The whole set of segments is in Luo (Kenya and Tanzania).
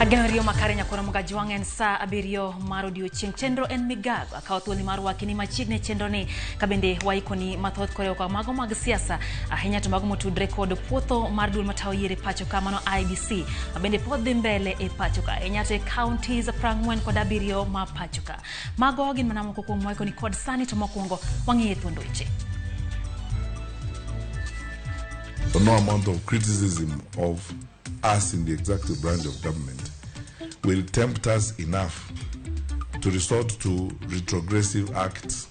Ageno riyo makare nyakoro Mugajwang' en saa 7 mar odiochieng'. Chenro en migago. Akawo thuolo mar wakini machiegni e chenro ni kabende waikoni mathoth korewo mago mag siasa ahinya to mago motudre kod puotho mar duol matayo yiero e pacho ka mano IEBC mabende pod dhi mbele e pacho ka ahinya to e counties 47 ma pacho ka. Mago gin mana moko kuom waikoni kod sani to mokwongo wang'iye thuond weche. No amount of criticism of us in the executive branch of government will tempt us enough to resort to retrogressive acts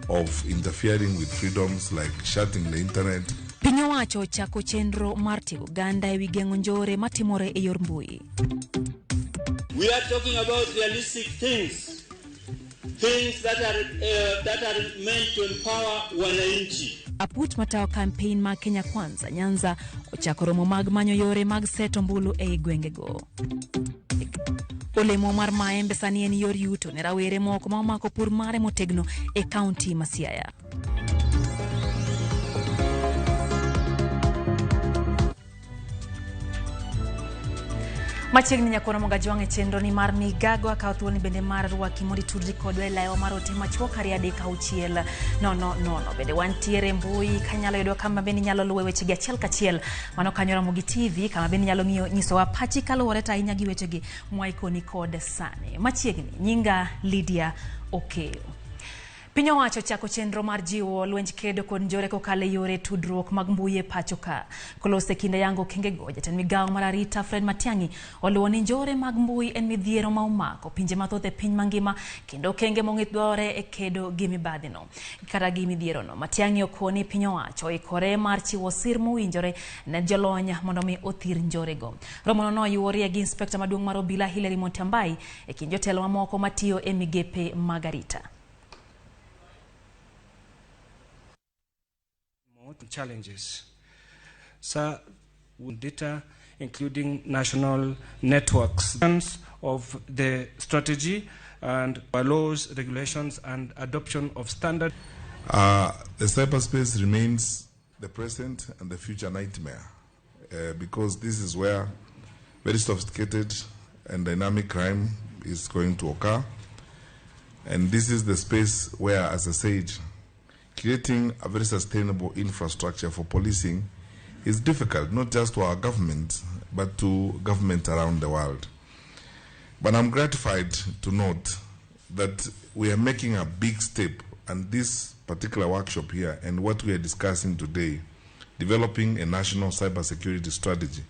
of interfering with freedoms like shutting the internet. Piny owacho ochako chenro mar tiego oganda ewi geng'o njore matimore e yor mbui. We are talking about realistic things, things that are meant to empower wananchi. Aput matayo campaign mag Kenya Kwanza Nyanza ochako romo mag manyo yore mag seto ombulu ei gwengego. Olemo mar maembe sani en yor yuto ne rawere moko ma omako pur mare motegno e kaunti ma Siaya. Machiegni nyakoro Mugajwang' e chenro ni mar migago akawo thuolo ni bende mar rwaki mondo itudri kodwa e lawa mar ote machuok 2 3 6 0 0. Bende wantiere mbui kanyalo yudwa kama bende inyalo luwe wechegi achiel kachiel. Mano kanyo Ramogi TV kama bende inyalo ng'iyo nyisowa pachi kaluwore to ahinya gi wechegi mwaikoni kod sani. Machiegni nyinga Lydia Okeyo. Piny owacho chako chenro mar jiwo lwenj kedo kod njore kokalo e yore tudruok mag mbui e pacho ka. Kolose kinde yango okengego, jatend migawo mar arita Fred Matiang'i oluwo ni njore mag mbui en midhiero ma omako pinje mathoth e piny mangima kendo okenge mong'ith dwarore e kedo gi mibadhino kata gi midhierono. Matiang'i okoni piny owacho oikore mar chiwo sir mowinjore ne jolony mondo mi othir njorego. Romono noyuorie gi inspekta maduong' mar obila Hillary Mutyambai e kind jotelo mamoko matiyo e migepe mag arita. Challenges. Sir, data, including national networks of the strategy and laws, regulations, and adoption of standards. The cyberspace remains the present and the future nightmare because this is where very sophisticated and dynamic crime is going to occur. And this is the space where, as I said, creating a very sustainable infrastructure for policing is difficult, not just to our government, but to governments around the world. But I'm gratified to note that we are making a big step, and this particular workshop here and what we are discussing today, developing a national cybersecurity strategy,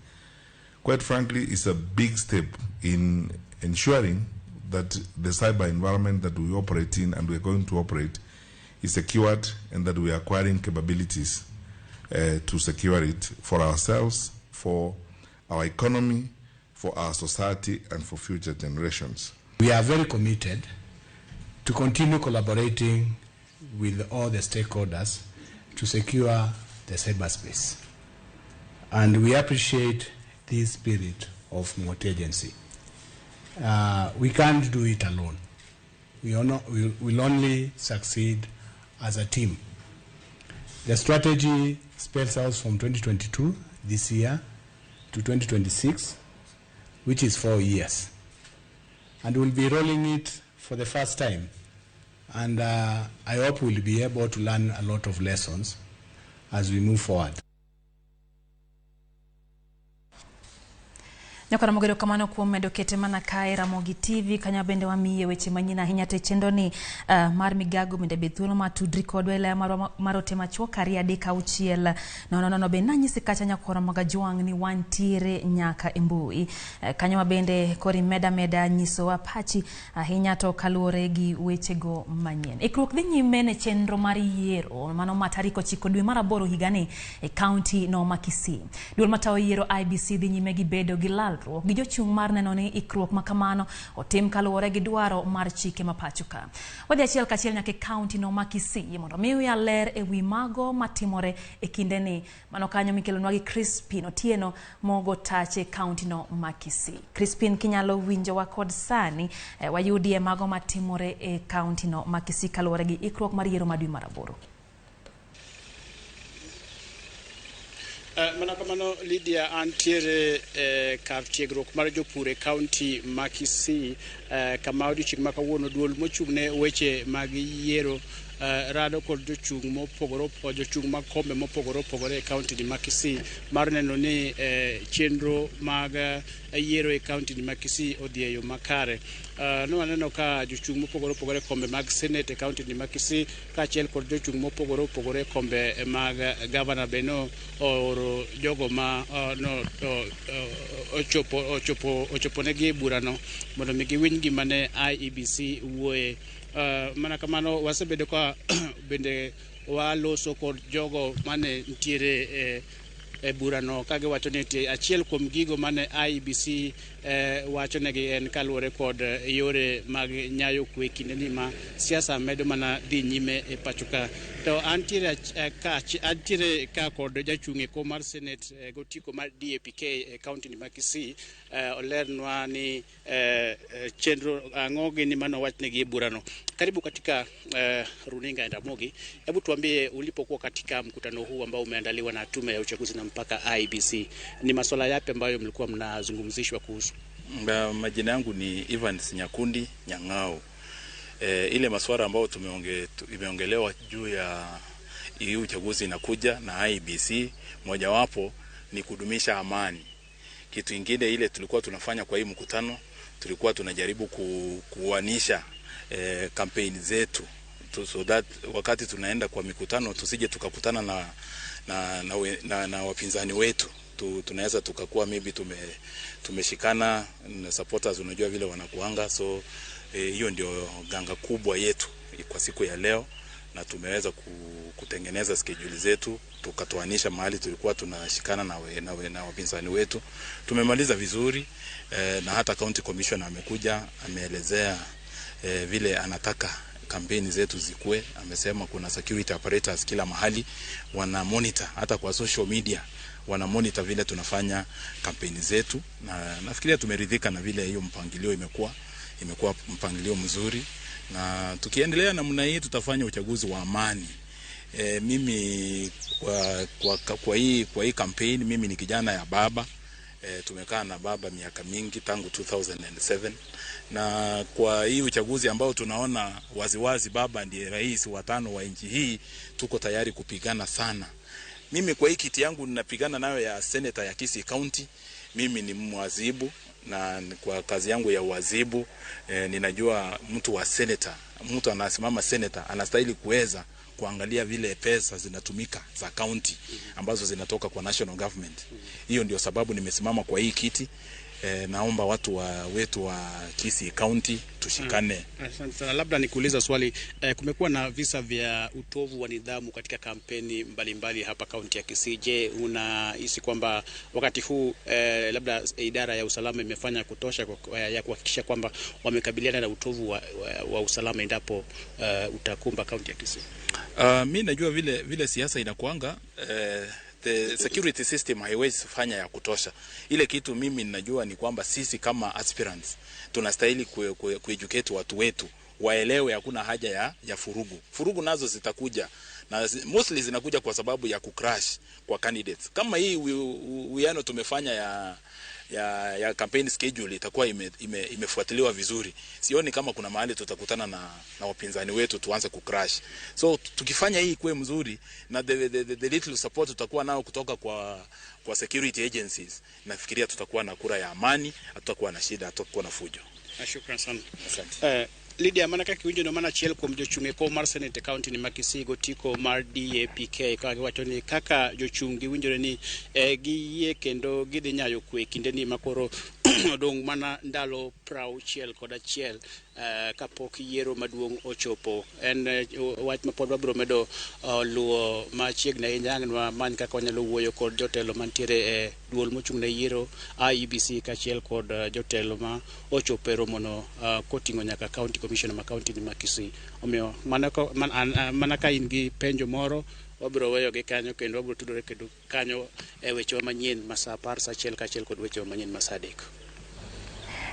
quite frankly, is a big step in ensuring that the cyber environment that we operate in and we are going to operate is secured, and that we are acquiring capabilities to secure it for ourselves, for our economy, for our society, and for future generations. We are very committed to continue collaborating with all the stakeholders to secure the cyberspace. And we appreciate this spirit of multi-agency. We can't do it alone. We will only succeed as a team. The strategy spells out from 2022, this year, to 2026, which is 4 years. And we'll be rolling it for the first time. And I hope we'll be able to learn a lot of lessons as we move forward. Nyakora Mogero kamano kuom medo kete mana kae Ramogi TV kanya bende wamiye weche manyien ahinya te chenro ni mar migago bende be thuolo ma tudri kodwa e lela mar ote machuok 2 3 6 0 0 be nanyisi kacha nyakora Magajwang' ni wantiere nyaka e mbui kanyo bende kori meda nyisowa pachi ahinya to kaluwore gi wechego manyien. Ikruok dhi nyime ne chenro mar yiero mano ma tarik 9 dwe mar 8 higani e kaunti no ma Kisii. Duol matayo yiero IEBC dhi nyime gi bedo gi lal gi jochung' mar neno ni ikruok ma kamano otim kaluwore gi dwaro mar chike ma pacho ka. Wadhi achiel kachiel nyaka e kaunti no ma Kisii mondo miwa ler e wi mago matimore e kindeni. Mano kanyo mikelonwa gi Crispin Otieno mogo tache kaunti no ma Kisii. Crispin, kinyalo winjowa kod sani wayudie mago matimore e kaunti no ma Kisii kaluwore gi ikruok mar yiero ma dwe mar 8. Mana kamano Lydia, antiere kar tiegruok mar jopur e kaunti ma Kisii, kama odiochieng' ma kawuono duol mochung' ne weche mag yiero rado kod jochung' mopogore, jochung' mag kombe mopogore opogore e kaunti ni ma Kisii mar neno ni chenro mag yiero e kaunti ni ma Kisii odhi e yo makare. Ne waneno ka jochung' mopogore opogore e kombe mag senate e kaunti ni ma Kisii kaachiel kod jochung' mopogore opogore e kombe mag gavana be no ooro jogo ma no ochopo negi e burano mondo mi giwinj gima ne IEBC wuoye. Mana kamano wasebedo ka bende waloso kod jogo mane nitiere e burano ka giwacho ni nitie achiel kuom gigo mane IEBC wacho negi en kaluwore kod yore mag nyayo kwe kinde ni ma siasa medo mana dhi nyime e pacho ka. To antiere ka kod jachung' e kom mar senate gotiko mar DAPK e kaunti ni ma Kisii, olernwa ni chenro ang'o gini mane owachnegi e burano. Karibu katika runinga ya Ramogi. Hebu tuambie, ulipokuwa katika mkutano huu ambao umeandaliwa na Tume ya Uchaguzi na Mpaka IEBC, ni masuala yapi ambayo mlikuwa mnazungumzishwa kuhusu? Majina yangu ni Evans Nyakundi Nyang'au. Ile masuala ambayo imeongelewa juu ya hii uchaguzi inakuja na IEBC, mojawapo ni kudumisha amani. Kitu ingine ile tulikuwa tunafanya kwa hii mkutano, tulikuwa tunajaribu kuanisha kampeni zetu so that wakati tunaenda kwa mikutano tusije tukakutana na wapinzani wetu tunaweza tukakuwa maybe tumeshikana na supporters, unajua vile wanakuanga. So hiyo ndio ganga kubwa yetu kwa siku ya leo, na tumeweza kutengeneza schedule zetu, tukatoanisha mahali tulikuwa tunashikana na wapinzani wetu. Tumemaliza vizuri na hata county commissioner amekuja ameelezea vile anataka kampeni zetu zikue. Amesema kuna security apparatus kila mahali wana monitor, hata kwa social media wana monitor vile tunafanya kampeni zetu, na nafikiria tumeridhika na vile hiyo mpangilio imekuwa mpangilio mzuri, na tukiendelea namna hii tutafanya uchaguzi wa amani. Mimi kwa hii campaign, mimi ni kijana ya baba. Tumekaa na baba miaka mingi tangu 2007, na kwa hii uchaguzi ambao tunaona waziwazi baba ndiye rais wa tano wa nchi hii, tuko tayari kupigana sana. Mimi kwa hii kiti yangu ninapigana nayo ya senator ya Kisii County, mimi ni mwazibu, na kwa kazi yangu ya uwazibu ninajua mtu wa senator, mtu anasimama senator anastahili kuweza kuangalia vile pesa zinatumika za county ambazo zinatoka kwa national government. Hiyo ndio sababu nimesimama kwa hii kiti. Naomba watu wetu wa Kisii County tushikane. Asante sana. Labda nikuuliza swali, kumekuwa na visa vya utovu wa nidhamu katika kampeni mbalimbali hapa kaunti ya Kisii. Je, unahisi kwamba wakati huu labda idara ya usalama imefanya kutosha ya kuhakikisha kwamba wamekabiliana na utovu wa usalama endapo utakumba kaunti ya Kisii? Mi najua vile vile siasa inakuanga, the security system haiwezi fanya ya kutosha. Ile kitu mimi ninajua ni kwamba sisi kama aspirants tunastahili ku educate watu wetu waelewe hakuna haja ya furugu. Furugu nazo zitakuja na mostly zinakuja kwa sababu ya kucrash kwa candidates. Kama hii uwiano tumefanya ya campaign schedule itakuwa imefuatiliwa vizuri, sioni kama kuna mahali tutakutana na wapinzani wetu tuanze kucrash. So tukifanya hii ikuwe mzuri na the little support tutakuwa nao kutoka kwa security agencies, nafikiria tutakuwa na kura ya amani, hatutakuwa na shida, hatutakuwa na fujo. Shukran sana. Asante. Lydia, mana kaka iwinjo no, mana achiel kuom jochung' e kom mar senate e kaunti ni ma Kisii gotiko mar DAPK ka giwacho ni kaka jochung' giwinjore ni giyie kendo gidhi nyayo kwe kinde ni makoro odong' mana ndalo 61 kapok yiero maduong' ochopo. En wach ma pod wabiro medo luwo machiegni ahinya. Ang' wamany kaka wanyalo wuoyo kod jotelo mantiere e duol mochung' ne yiero IEBC kaachiel kod jotelo ma ochopo e romono, koting'o nyaka county commissioner ma county ni ma Kisii. Omiyo mana ka in gi penjo moro, wabiro weyogi kanyo kendo wabiro tudore kendo kanyo e wechewa manyien ma sa 10 sa 1 kaachiel kod wechewa manyien ma sa 3.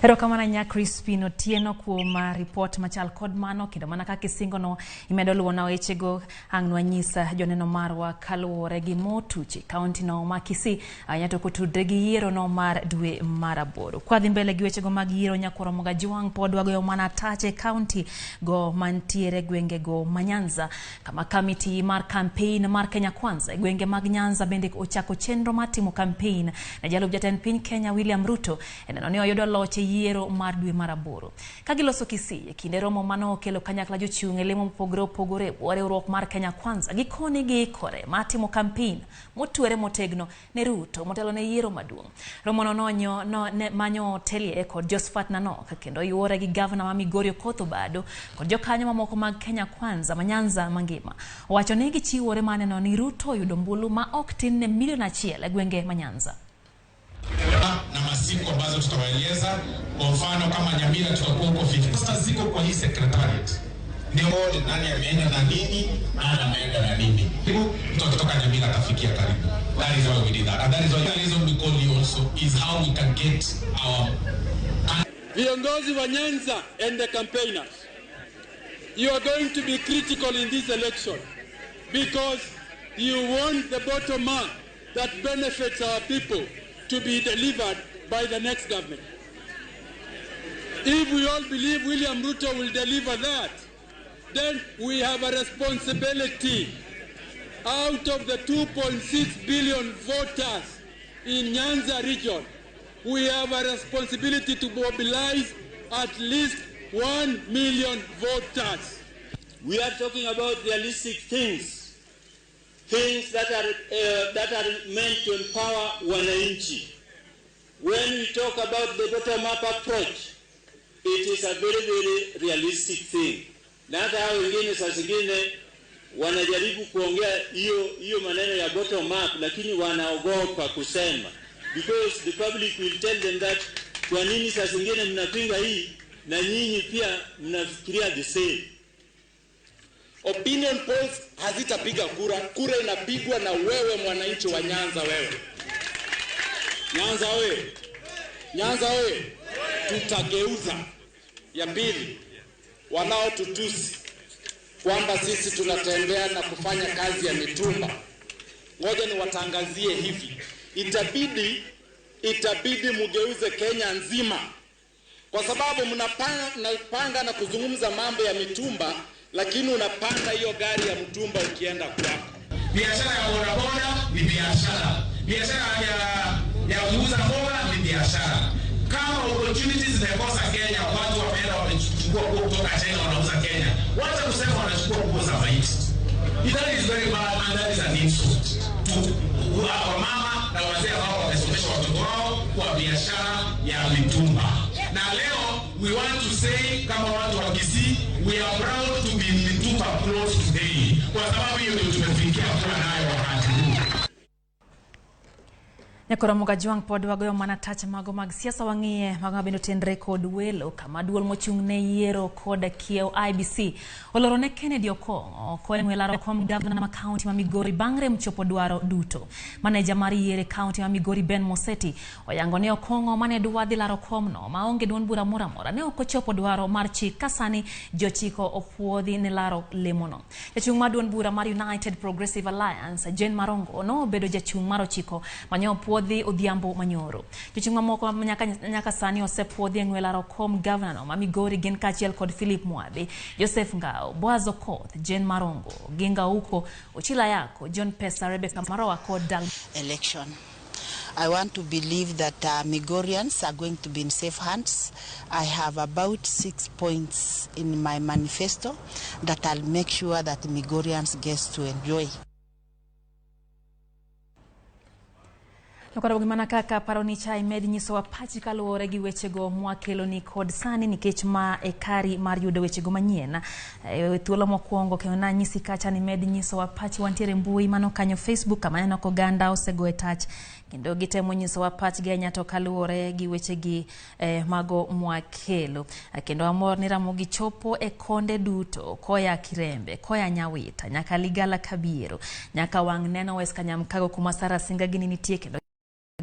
Erokamano ahinya Crispin Otieno kuom ripot machal kod mano kendo mana kaka isingono imedo luwona wechego ang' nwanyisa joneno marwa kaluwore gi motuch e kaunti no ma Kisii ahinya to kotudre gi yiero no mar dwe mar aboro. Kwadhi mbele gi wechego mag yiero nyakwar Omoga Jwang' pod wagoyo mana tach e kaunti go mantiere gwenge go ma Nyanza kama kamiti mar kampein mar Kenya Kwanza e gwenge mag Nyanza bende ochako chenro mar timo kampein ne jalup jatend piny Kenya William Ruto e neno ni oyudo loch e yiero mar dwe mar aboro. Ka giloso Kisii e kinde romo mane okelo kanyakla jochung' e lemo mopogore opogore e bwo riwruok mar Kenya Kwanza gikoni giikore mar timo kampein motwere motegno ne Ruto motelo ne yiero maduong'. Romono nonyo no, ne, manyo otelie kod Josephat Nanok kendo yuore gi gavana ma Migori Okoth Obado kod jokanyo mamoko mag Kenya Kwanza ma Nyanza mangima. Owacho ni gichiwore mar neno ni Ruto oyudo ombulu ma ok tin ne milion achiel e gwenge ma Nyanza. Na masiku ambazo tutawaeleza. Kwa mfano kama Nyamira tutakuwa huko 50. Sasa ziko kwa hii secretariat. Ni nani ameenda na nini, nani ameenda na nini. Mtu akitoka Nyamira atafikia karibu. That is why we did that. And that is why the reason we call you also is how we can get our Viongozi wa Nyanza and the campaigners, you are going to be critical in this election because you want the bottom up that benefits our people to be delivered by the next government. If we all believe William Ruto will deliver that, then we have a responsibility. Out of the 2.6 billion voters in Nyanza region, we have a responsibility to mobilize at least 1 million voters. We are talking about realistic things, things that are meant to empower wananchi. When we talk about the bottom-up approach, it is a very, very realistic thing. Na hata hao wengine saa zingine wanajaribu kuongea hiyo hiyo maneno ya bottom up, lakini wanaogopa kusema because the public will tell them that kwa nini saa zingine mnapinga hii na nyinyi pia mnafikiria the same. Opinion polls hazitapiga kura. Kura inapigwa na wewe mwananchi wa Nyanza wewe. Nyanza wewe. Nyanza wewe. Tutageuza. Ya pili, wanaotutusi kwamba sisi tunatembea na kufanya kazi ya mitumba, ngoja niwatangazie hivi, itabidi mugeuze Kenya nzima, kwa sababu mnapanga na kuzungumza mambo ya mitumba, lakini unapanda hiyo gari ya mtumba ukienda kwako. Biashara ya bodaboda ni biashara, biashara ya kuuza mboga ni biashara. Kama opportunities zimekosa Kenya, watu wameenda wamechukua nguo kutoka China wanauza Kenya. Wacha kusema wanachukua nguo za maiti. That is very bad and that is an insult to wamama na wazee ambao wamesomesha watoto wao kwa biashara ya mitumba. Na leo we want to say kama watu wa Kisii, we are proud to be mitumba clothes today, kwa sababu hiyo ndio tumefikia kuwa nayo wakati huu. Nyakoro Mogajwang' pod wagoyo mana tach mago mag siasa wang'iye mago mabende otenre kod welo kama duol mochung' ne yiero kod kiew IEBC oloro ne Kennedy Okong'o koe laro kom gavana ma kaunti ma Migori bang' rem chopo dwaro duto. Maneja mar yiero e kaunti ma Migori Ben Moseti oyango ni Okong'o mane dwa dhi laro komno maonge duond bura moro amora ne ok ochopo dwaro mar chik ka sani jochiko opuodhi ne laro lemono. Jachung' mar duond bura mar United Progressive Alliance Jane Marongo nobedo jachung' mar ochiko mane opuodhi odhiambo manyoro. Jochung' mamoko nyaka sani osepuodhi e ng'we laro kom gavana ma Migori gin kaachiel kod Philip Mwabe, Joseph Ngao, Boaz Okoth, Jane Marongo, Ginga Uko, Ochila Yako, John Pesa, Rebecca Maroa kod Dal election. I want to believe that Migorians are going to be in safe hands. I have about 6 points in my manifesto that I'll make sure that Migorians get to enjoy. Nokoro mana kaka paro ni cha imed nyisowa pachi kaluwore gi wechego mwakelo ni kod sani nikech ma e kari mar yudo wechego manyien. Thuolo mokwongo kendo nanyisi kacha ni med nyisowa pachi wantiere mbui mano kanyo Facebook kama aneno ka oganda osego e tach kendo gitemo nyisowa pachgi ahinya to kaluwore gi wechegi mago mwakelo. Kendo amor ni Ramogi chopo e konde duto koya Kirembe, koya Nyawita, nyaka Ligala Kabiero, nyaka wang' neno West Kanyamkago kuma Sarah Singa gini nitie kendo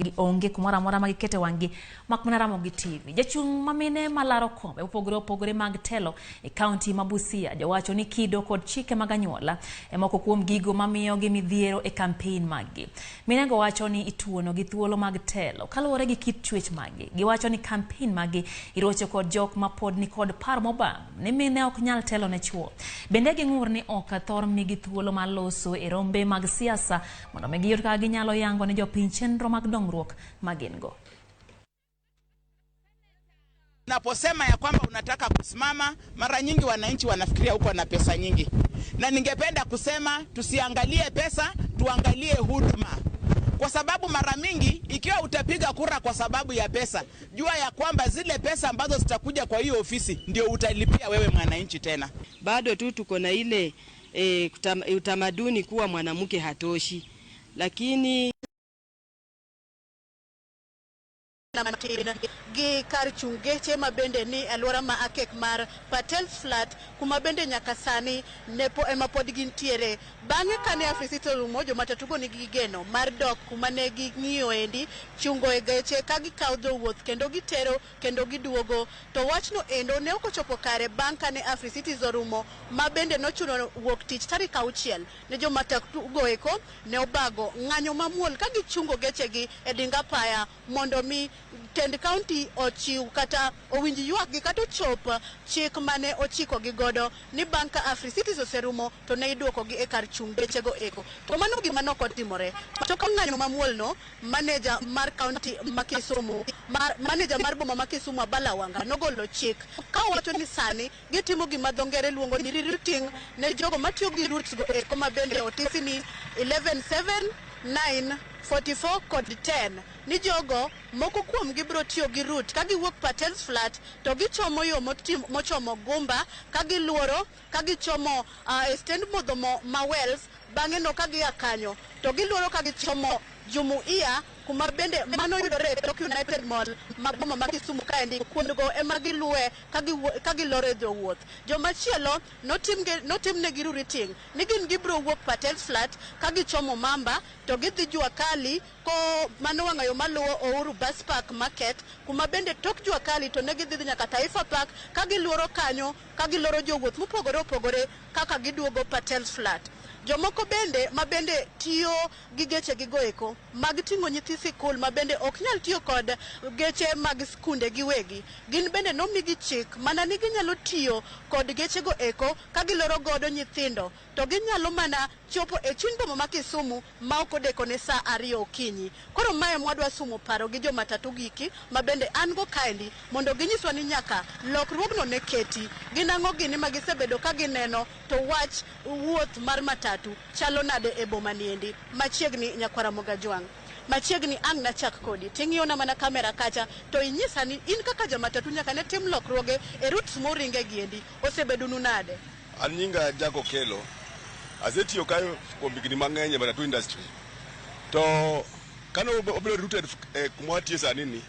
Gi onge kumoro amora ma gikete wang'gi mak mana Ramogi TV. Jachung' ma mine malaro kombe mopogore opogore mag telo e kaunti ma Busia jowacho ni kido kod chike mag anyuola e moko kuom gigo mamiyo gi midhiero e kampein maggi. Minego wacho ni ituono gi thuolo mag telo kaluwore gi kit chwech maggi. Giwacho ni kampein maggi irocho kod jok ma pod nikod paro mobam ni mine ok nyal telo ne chuo. Bende ging'ur ni ok thor migi thuolo mar loso e rombe mag siasa mondo mi giyud kaka ginyalo yango ne jopiny chenro mag dongruok ma gin go. Unaposema ya kwamba unataka kusimama, mara nyingi wananchi wanafikiria uko na pesa nyingi, na ningependa kusema tusiangalie pesa, tuangalie huduma, kwa sababu mara mingi ikiwa utapiga kura kwa sababu ya pesa, jua ya kwamba zile pesa ambazo zitakuja kwa hiyo ofisi ndio utalipia wewe mwananchi tena. Bado tu tuko na ile utamaduni kuwa mwanamke hatoshi, lakini gi kar chung' geche ma bende ni alwora ma Akek mar Patels Flat, kuma bende nyaka sani ne ema pod gintiere. Bang'e kane Africity orumo, jomatatu go nigi geno mar dok kuma ne ging'iyo endi chungo e geche ka gikawo jowuoth kendo gitero kendo giduogo. To wachno endo ne ok ochopo kare bang' kane Africities orumo, ma bende nochuno wuok tich tarik 6 ne jomatatu go eko ne obago ng'anyo mamuol ka gichungo gechegi e dinga apaya mondo mi tend kaunti ochiw kata owinj ywakgi kata ochop chik mane ochikogi godo ni bang' ka Africities oserumo to ne iduokogi e kar chung' gechego eko. To mano gima ne ok otimore. To ka ng'anyo mamuol no, maneja mar kaunti ma Kisumu, maneja mar boma ma Kisumu Abala Wanga nogolo chik ka owacho ni sani gitimo gima dho ngere luongo ni rerouting ne jogo matiyo gi routes go eko ma bende otisi ni 11, 7, 9, 44 kod 10, ni jogo moko kuomgi biro tiyo gi route ka giwuok Patels Flat to gichomo yo mochomo Gumba, ka giluoro ka gichomo e stand modho mo ma Wells. Bang'e no ka gia kanyo to giluoro ka gichomo Jumuiya, kuma bende mano yudore e tok United Mall ma boma ma Kisumu kaendi. Kuondgo ema giluwe ka giloro e jowuoth. Jomachielo notimnegi rerouting ni gin gibiro wuok Patels Flat ka gichomo Mamba to gidhi Jua Kali ko mano wang'ayo maluwo Uhuru Bus Park Market, kuma bende tok Jua Kali to ne gidhi nyaka Taifa Park ka giluoro kanyo ka giloro jowuoth mopogore opogore kaka giduogo Patels Flat. Jomoko bende ma bende tiyo gi geche gi goeko mag ting'o nyithi sikul ma bende ok nyal tiyo kod geche mag skunde giwegi, gin bende nomigi chik mana ni ginyalo tiyo kod gechego eko ka giloro godo nyithindo to ginyalo mana chopo e chuny boma ma Kisumu ma ok odeko ne saa 2 okinyi. Koro mae mwadwa sumo paro gi jomatatu giki ma bende an go kaendi mondo ginyiswa ni nyaka lokruogno ne keti gin ang'o gini ma gisebedo ka gineno to wach wuoth mar matatu chalo nade e boma niendi. Machiegni nyakwara Mogajwang', machiegni ang' nachak kodi ting'iyona mana kamera kacha to inyisa ni in kaka jamatatu nyaka ne tim lokruoge e routes moringe giendi osebedonu nade? An nyinga Jack Okelo, asetiyo kae kuom higni mang'eny e matatu industry. To kane obedo routed kuma watiye sani ni,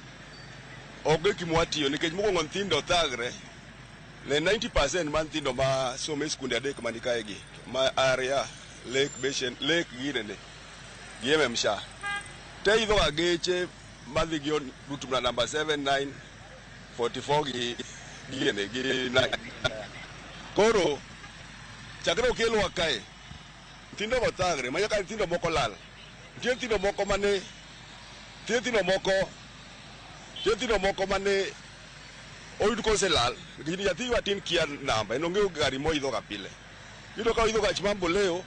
onge kuma watiyo nikech mokwongo nyithindo thagre. Ne 90% mar nyithindo ma somo e skunde adek mani kae gi, ma Area, Lake Basin, Lake girene, gi MM Shah. Te idho ga geche madhi gi route na number 7, 9, 44 gi girene gi 9. Koro chakre okelwa kae, nyithindo go thagre, ma nyaka nyithindo moko lal. Nitie nyithindo moko mane, nitie nyithindo moko, nitie nyithindo moko mane oyud koselal, nikech nyathi matin kia namba, en ong'eyo gari moidho ga pile. Iyudo ka oidho gach Mamboleo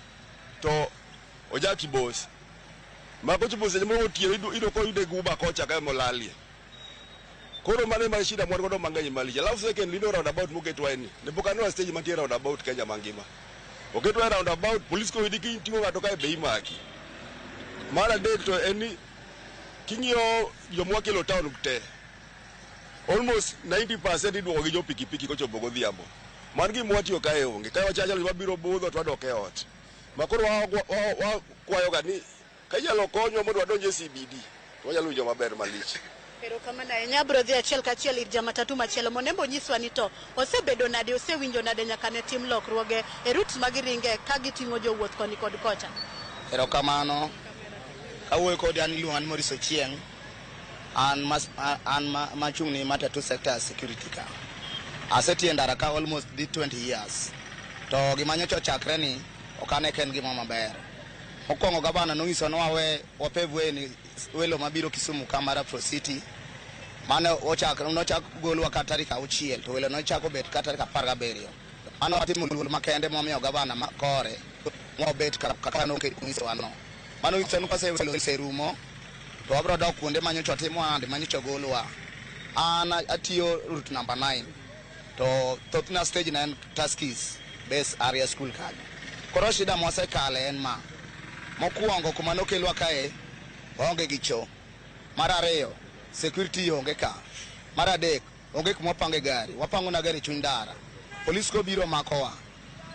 to ojak Kibos. Ma kochopo seche moro otieno iyudo koyude Guba kocha ka molalie. Koro mano ema shida mwan godo mang'eny malich. Alafu second, iyudo roundabout moketwa ni. Ne pok aneno stage mantie roundabout Kenya mangima. Oketwa e roundabout, police koyudi kiting'o ng'ato kae be imaki. Mar adek to en ni king'iyo joma wakelo town te, almost 90% iduoko gi jo pikipiki kochopo godhiambo. Mano gima watiyo kae onge. Kae wachachalo wabiro budho to wadok e ot. Ma koro wakwayo ga ni ka inyalo konywa mondo wadonj e CBD, to wanyalo winjo maber malich. Erokamano ahinya. Abiro dhi achiel kachiel ir jamatatu machielo mondo en be onyiswa ni to osebedo nade, osewinjo nade nyaka ne tim lokruoge e routes ma giringe ka giting'o jowuoth koni kod kocha. Erokamano. Kawuoyo kodi an iluonga ni Maurice Ochieng'. An mas, an machung' ni matatu sector security ka. Asetiyo e ndara ka almost dhi 20 years. To gima nyocha ochakre ni ok ane ka en gima maber. Mokwongo gavana nonyiso ni wawe wapave way ni welo mabiro Kisumu ka mar Afro City. Mane ochak nochak golwa ka tarik 6 to welo nochako bet ka tarik 17. Mano watimo luor makende momiyo gavana ma kore mobet kaka nonyisowa no. Mano nyiso ni kose welo oserumo to wabiro dok kuonde manyocha otimwa and manyocha ogolwa. An atiyo route number 9 to thothna stage na en Tuskys base area school kanyo. Koro shida mwasekale en ma. Mokwongo kuma nokelwa kae waonge gi cho. Mar ariyo, security onge ka. Mar adek, onge kuma wapange gari. Wapango na gari chuny ndara. Polis kobiro makowa.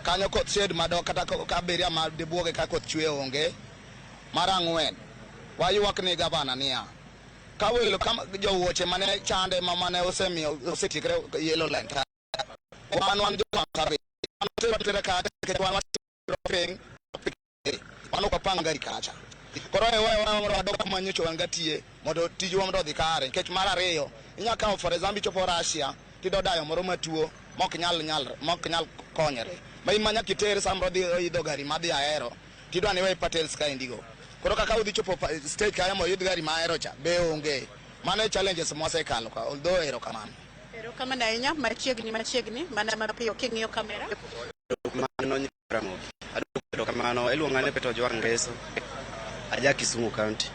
Kanyo koth shed madok kata ka abiria ma dibuoge ka koth chwe onge. Mar ang'wen, waywak ni gavana niya, ka welo ka jowuoche mane chande ma mane osemiyo osetiekre yellow line ka. Wan joma service. Wan tere ka nikech wan watiro piny wan ok wapang gari kacha. Koro e wewa wadok kuma nyocha wan gatiye mondo tijwa mondo odhi kare. Nikech mar ariyo, inya kawo for example ichopo Russia tido dayo moro matuo mok nyal mok nyal konyre. Ma in ma nyaka iter samoro dhi idho gari madhi Ahero tidwa ni iwe Patels kaendi go. Koro kaka udhi chopo stage kanyo moidh gari ma Ahero cha be onge. Mano e challenges mwasekalo ka, although erokamano. Erokamano ahinya, machiegni machiegni, mana mapiyo king'iyo kamera. Mano Ramogi. Aduoko erokamano, iluonga ni Peter Ojwang' Ngeso. Aja Kisumu County.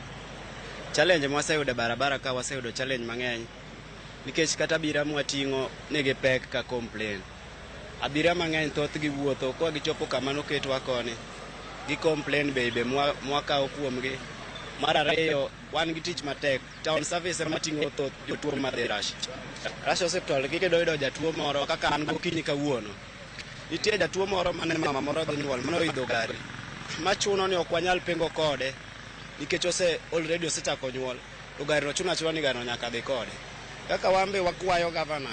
Challenge mwaseyudo e barabara ka waseyudo challenge mang'eny nikech kata abiria mwating'o nigi pek ka complain. Abiria mang'eny thothgi wuotho kwa gichopo kama noketwa koni, gi complain bei be mwakawo kuomgi. Mar ariyo, wan gi tich matek. Town service ema ting'o thoth jotuo madhi Russia. Russia Hospital kikedo yudo jatuo moro kaka an gokinyi kawuono. Nitie jatuo moro mane mama moro dhi nyuol mane oidho gari. Machuno ni ok wanyal pingo kode nikech ose already osechako nyuol. To gari no chuno achuna ni gari no nyaka dhi kode. Kaka wan be wakwayo gavana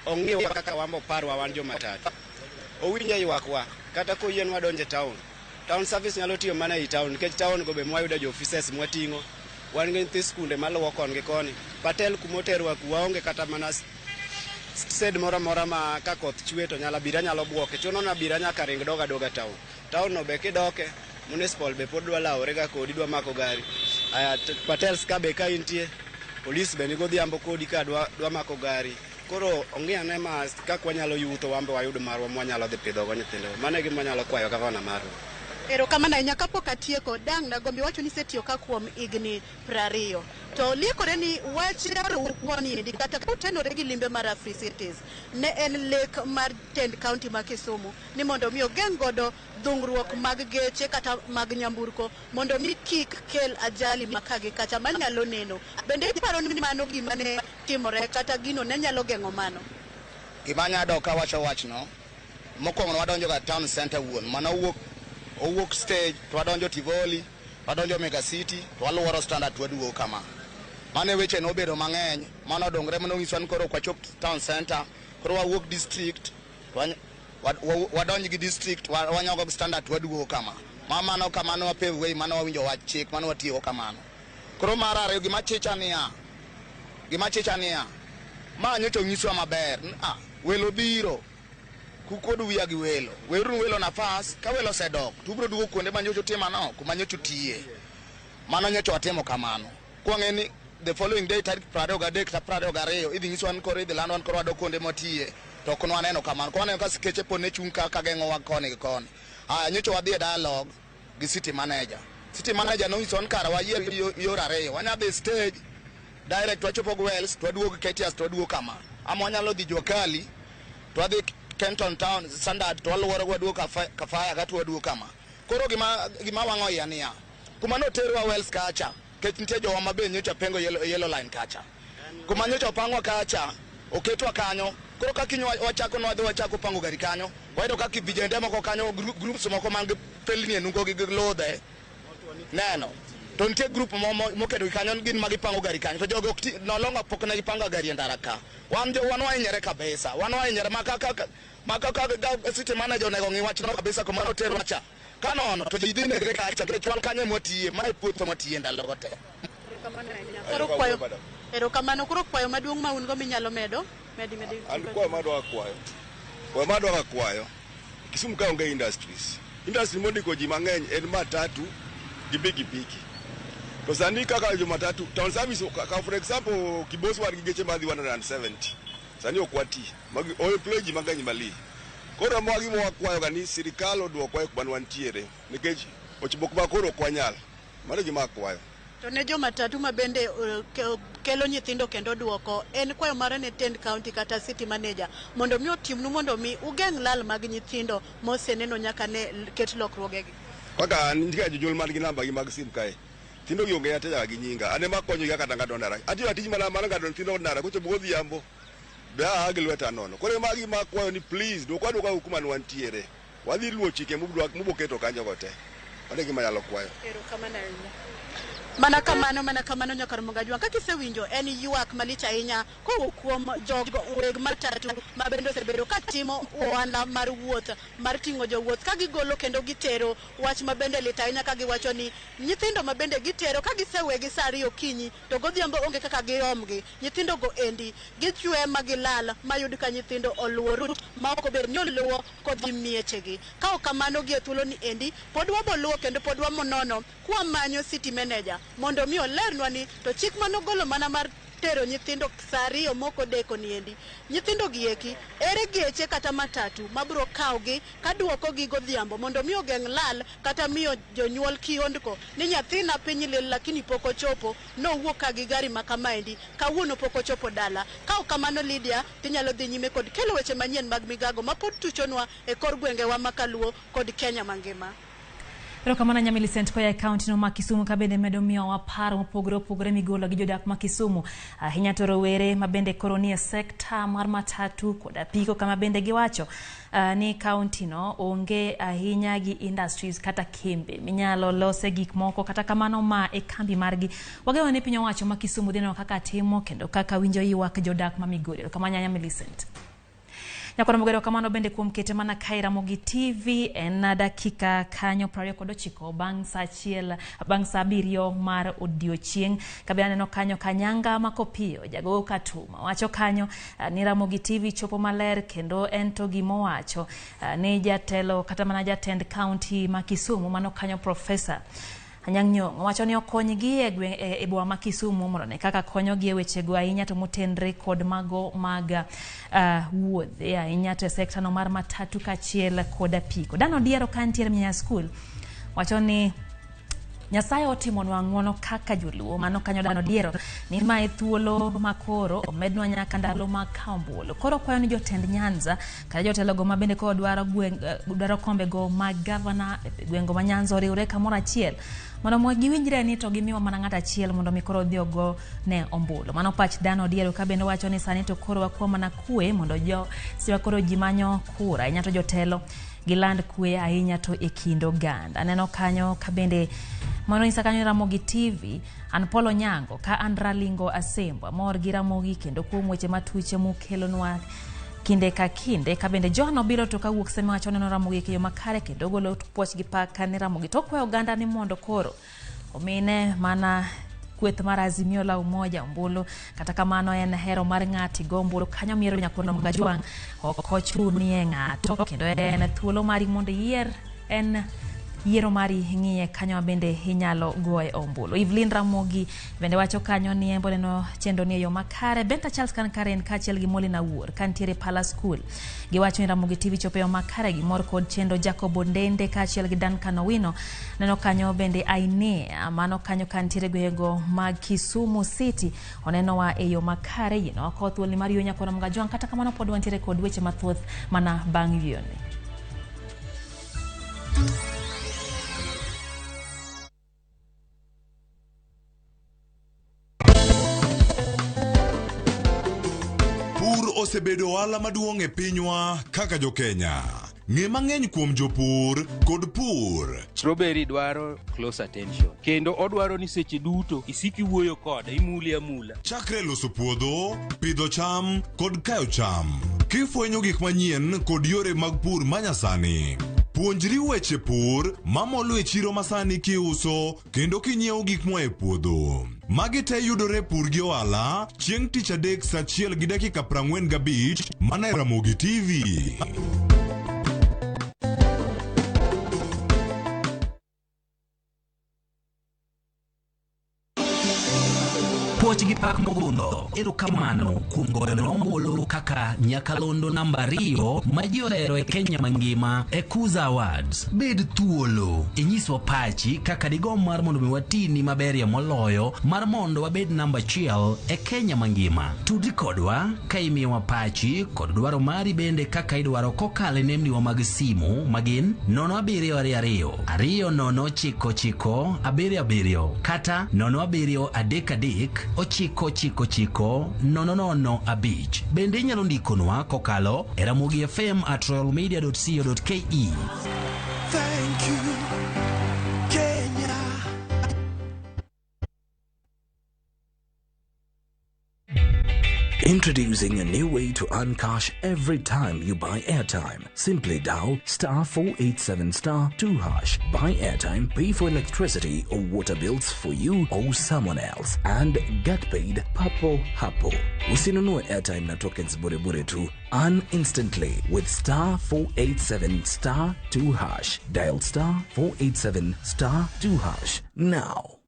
ong'iwa kaka wan be oparwa wan jomatatu. Owinj e ywakwa kata koyienwa donjo e town. Town service nyalo tiyo mana ei town nikech town go be mwayudo jo offices mwating'o. Wan gi nyithi skunde maluwo kon gi koni. Patel kumoterwa ku waonge kata mana shed moro amora ma ka koth chwe to nyalo abiria nyalo buoke. Chuno ni abiria nyaka ring dog adoga town. Town no be kidoke, municipal be pod dwa lawore ga kodi dwa mako gari. Aya Patels ka be ka intie, polis be nigodhiambo kodi ka dwa, dwa mako gari. Koro ong'i ane ma kaka wanyalo yuto wan be wayud marwa mwanyalo dhi pidhogo nyithindo. Mano e gima wanyalo kwayo gavana marwa. Erokamano ahinya. Kapok atieko, dang' nagombi wacho ni isetiyo ka kuom higni 20. To liekore ni wach ni kata kotenore gi limbe mar Africities ne en lek mar tend kaunti ma Kisumu ni mondo mi ogeng' godo dhungruok mag geche kata mag nyamburko mondo mi kik kel ajali ma ka gi kacha manyalo neno. Bende iparo ni mano gima ne timore kata gino ne nyalo geng'o mano? Gima anya dok kawacho wachno, mokwongo ne wadonjo ga town center wuon, mano owuok stage to wadonjo Tivoli, wadonjo Mega City, to waluoro Standard to waduogo kama. Mano e weche nobedo mang'eny, mano odongre mano nyiswa ni koro ok wachop town center, koro wawuok district, wadonj gi district, wanyogo gi Standard to waduogo kama. Ma mano kamano wa pave way, mano wawinjo wach chik, mano watiyogo kamano. Koro mar ariyo gima chicha niya, ma nyocha onyiswa maber, welo biro, kukuod wiya gi welo, weuru welo nafas, ka welo osedok, to ubiro duogo kuonde ma nyocha utimo ang'o, kuma nyocha utiye. Mano nyocha watimo kamano. Kwang'e ni the following day tarik 23 kata 22 idhi nyiswa ni koro idhi landwa ni koro wadok kuonde mwatiye, to ok nwaneno kamano. Koro waneno ka sikeche pod ne chung' ka geng'owa koni gi koni. Aya, nyocha wadhi e dialogue gi city manager. City manager nonyisowa ni kara wayier yor ariyo, wanya dhi stage direct wachopo gi Wells to waduogo KTS to waduogo kama. Ama wanyalo dhi Jua Kali to wadhi Kenton Town Standard to waluoro waduogo Kafaya kata waduogo kama. Koro gima wang'o iya niya, kuma noterwa Wells kacha, nikech nitie jowa ma be nyocha pengo yellow line kacha. Kuma nyocha opangwa kacha, oketwa kanyo. Koro ka kiny wachako nwadhi wachako pango gari kanyo, wayudo ka vijende moko kanyo, groups moko man gi pelni e nungo gi ludhe. Neno. To nitie group moketo gi kanyo gin ma gipango gari kanyo. To jogo ok ti, no longer pok ne gipango gari e ndara ka. Wan jo wan wahinyore kabisa. Wan wahinyore ma kaka city manager onego ng'i wachno kabisa kuma noterwa cha. Ka nono to ji dhi negre kacha nikech wan kanyo ema watiye, ma e puothe mwatiye ndalogo te. Koro kwayo. Erokamano. Koro kwayo maduong' ma un go minyalo medo? Medi medi. An kwayo madwa kwayo. Kwayo madwa kwayo. Kisumu ka onge industries. Industry mondiko ji mang'eny en matatu gi pikipiki. To sani kaka jo matatu, town service ka for example Kibos wan gi geche madhi 170. Sani ok wati. Magi o employ ji mang'eny mali. Koro mwa gima wakwayo ga ni sirikal oduokwa e kuma wantiere nikech ochopo kuma koro ok wanyal. Mano e gima akwayo. To ne jo matatu ma bende kelo nyithindo kendo duoko, en kwayo mare ne tend county kata city manager mondo mi otimnu mondo mi ugeng' lal mag nyithindo moseneno nyaka ne ket lokruogegi. Kaka an nitie jonyuol man gi namba gi mag sim kae. Nyithindo gi onge ate nyaka gi nyinga. An ema akonyogi kata ng'ado ndara. Atiyo tich mana mar ng'ado nyithindo ndara kochopo godhiambo. Be aa gi lweta nono. Koro ema gima akwayo ni please dwokwa aduoka kuma ne wantiere. Wadhi luwo chike muboketo kanyo go te. Mano e gima anyalo kwayo. Erokamano ahinya. Mana kamano, mana kamano nyakar Mogajwang'. Kaka isewinjo, en ywak malich ahinya kowuok kuom jogo weg matatu ma bende osebedo ka timo ohala mar wuoth mar ting'o jowuoth ka gigolo kendo gitero wach ma bende lit ahinya ka giwacho ni nyithindo ma bende gitero ka gisewegi sa 2 okinyi to godhiambo onge kaka giromgi. Nyithindo go endi gichwe ma gilal ma yud ka nyithindo oluwo route ma ok obedo ni oluwo kodhi miechegi. Ka ok kamano gi e thuolo ni endi pod waboluwo kendo pod wamonono kwamanyo city manager mondo mi olernwa ni to chik manogolo mana mar tero nyithindo sa 2 mok odeko ni endi. Nyithindo gi eki ere geche kata matatu mabiro kawogi kaduokogi godhiambo mondo mi ogeng' lal kata miyo jonyuol kiondko ni nyathina piny lil lakini pok ochopo nowuok ka gi gari ma kamaendi kawuono pok ochopo dala. Ka ok kamano Lydia tinyalo dhi nyime kod kelo weche manyien mag migago ma pod tuchonwa e kor gwengewa ma Kaluo kod Kenya mangima. Erokamano ahinya Millicent koya e kaunti no ma Kisumu ka bende medo miyowa paro mopogore opogore migolo gi jodak ma Kisumu ahinya to rowere ma bende koro nie sekta mar matatu kod apiko kama bende giwacho ni kaunti no onge ahinya gi industries kata kembe minyalo lose gik moko kata kamano ma e kambi margi. Wageno ni piny owacho ma Kisumu dhi neno kaka timo kendo kaka winjo ywak jodak ma Migori. Erokamano ahinya Millicent. Nyakwar Mogero kamano bende kuom kete mana kae Ramogi TV en dakika kanyo 29 bang' sa 1 bang' sa 7 mar odiochieng'. Kabende aneno kanyo Kanyanga Makopiyo jagogo Katuma wacho kanyo ni Ramogi TV chopo maler kendo en to gimowacho ni jatelo kata mana jatend kaunti ma Kisumu mano kanyo Professor Anyang' Nyong'o wacho ni okonygi e gweng' e boma ma Kisumu mondo ne kaka konyogi e wechego ahinya to motenre kod mago mag wuodhe ahinya to e sekta no mar matatu kaachiel kod apiko. Dan Odiero ka nitiere Mnyanya School wacho ni Nyasaye otimonwa ng'uono kaka joluo mano kanyo Dan Odiero ni ma e thuolo makoro omednwa nyaka ndalo mag kawo ombulu. Koro kwayo ni jotend Nyanza kata jotelogo ma bende koro dwaro gweng' dwaro kombego mag gavana e gwengo ma Nyanza oriwre kamoro achiel mondo mi giwinjre ni to gimiwa mana ng'ato achiel mondo mi koro odhi ogo ne ombulu. Mano pach Dan Odiero ka bende wacho ni sani to koro wakwa mana kwe mondo jo seche koro ji manyo kura ahinya to jotelo giland kwe ahinya to e kind oganda. Aneno kanyo ka bende mano nyisa kanyo Ramogi TV an Paul Onyango ka an Ralingo Asembo amor gi Ramogi kendo kuom weche matuche mukelonwa kinde ka kinde ka bende John Obilo to kawuok seme wacho neno Ramogi e yo makare kendo golo puoch gi pak ne Ramogi to okwayo oganda ni mondo koro omine mana kweth mar Azimio la Umoja ombulu kata kamano en hero mar ng'ati go ombulu kanyo miero nyakono Mogajwang' ok ochunie ng'ato kendo en thuolo mari mondo iyier en yiero mari ng'iye kanyo bende inyalo goye ombulu. Evelyn Ramogi bende wacho kanyo ni en boneno chenro ni e yo makare. Benta Charles kan Karen kaachiel gi Molina Wuor kantiere Palace School giwacho ni Ramogi TV chopo e yo makare gimor kod chenro. Jacob Ondende kaachiel gi Duncan Owino neno kanyo bende Ainea mano kanyo kantiere gwengego mag Kisumu City onenowa e yo makare. Yienwa kowo thuoloni mar yweyo nyakwar Mogajwang' kata kamano pod wantiere kod weche mathoth mana bang' yweyoni. Pur osebedo ohala maduong' e pinywa kaka jo-Kenya. Ng'e mang'eny kuom jopur kod pur. Strawberry dwaro close attention kendo odwaro ni seche duto isik iwuoyo kode, imule amula. Chakre loso puodho, pidho cham kod kayo cham. Kifwenyo gik manyien kod yore mag pur manyasani. Puonjri weche pur mamolo e chiro masani kiuso kendo kinyiewo gik moa e puodho. Magi te yudore Pur gi Ohala chieng' tich adek saa achiel gi dakika 45 mana e Ramogi TV. Puoch gi pak mogundho, erokamano kuom goyo ombulu kaka nyakalondo namba 2 ma ji ohero e Kenya mangima e Kuza Awards. Bed thuolo, inyiswa pachi kaka digomb mar mondo mi watini maberie moloyo mar mondo wabed namba 1 e Kenya mangima. Tudri kodwa ka imiyowa pachi kod dwaro mari bende kaka idwaro kokalo e nembniwa mag simu magin 0722 2099 77 kata 0733 999 005. Bende inyalo ndikonwa kokalo e Ramogi FM at royalmedia.co.ke. Thank you, Kenya. Introducing a new way to earn cash every time you buy airtime. Simply dial star 487 star 2 hash. Buy airtime, pay for electricity or water bills for you or someone else, and get paid papo hapo. Usinunue airtime na tokens bure bure tu. Earn instantly with star 487 star 2 hash. Dial star 487 star 2 hash now.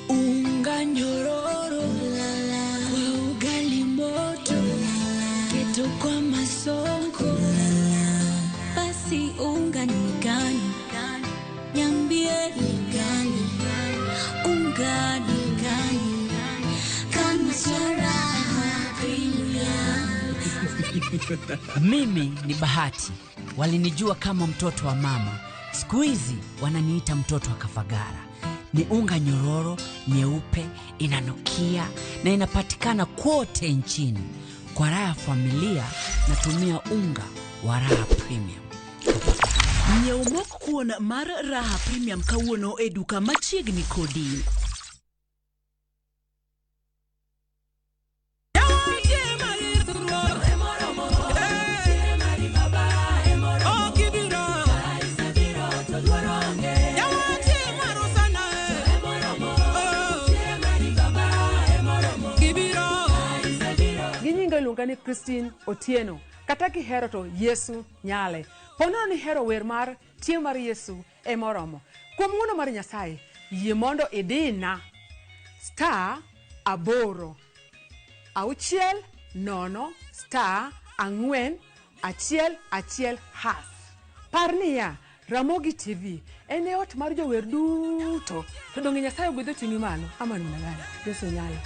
Unga nyororo kwa ugali moto, keto kwa masonko, basi unga ni gani? Niambie ni gani? Unga ni gani? Kama Raha Premium. Mimi ni Bahati, walinijua kama mtoto wa mama, siku hizi wananiita mtoto wa Kafagara. Ni unga nyororo, nyeupe, inanukia na inapatikana kote nchini. Kwa raha ya familia natumia unga wa Raha Premium. Nyiew mok kuon mar Raha Premium kawuono e duka machiegni kodi. Ginyinga iluonga ni Christine Otieno. Kata kihero to Yesu nyale. Ponono ni hero wer mar tie mar Yesu emoromo. Kuom ng'uono mar Nyasaye, yie mondo idina star 8 6 0 star 4 1 1 hash. Par niya, Ramogi TV en e ot mar jower duto. To donge Nyasaye ogwedho ting'i malo ama namna gani? Yesu nyale.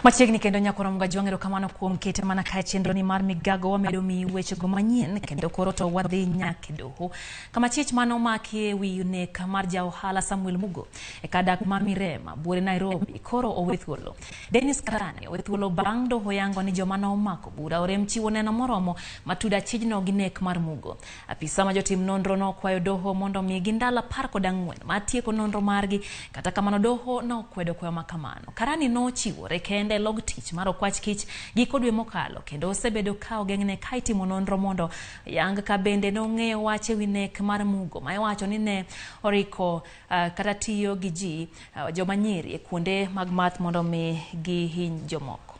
Machiegni kendo nyakoro Mgajwang' erokamano kuom kete mana kae chenro ni mar migago wamedo miyi wechego manyien kendo koro to wadhi nyaka e doho kama chich mane omaki e wi nek mar ja ohala Samuel Mugo e kar dak ma Mirema buore Nairobi koro owe thuolo. Dennis Karani owe thuolo bang' doho yango ni joma nomako bura orem chiwo neno moromo matudo achijno gi nek mar Mugo. Apisa ma jotim nonro nokwayo doho mondo omigi ndalo 14 mar tieko nonro margi, kata kamano doho nokwedo kwayo makamano. Karani nochiwore kende log tich mar okwach kich giko dwe mokalo kendo osebedo ka ogeng'ne ka itimo nonro mondo yang ka bende nong'eyo wach e wi nek mar Mugo ma iwacho ni ne oriko kata tiyo gi ji joma nyiri e kuonde mag math mondo mi gihiny jomoko.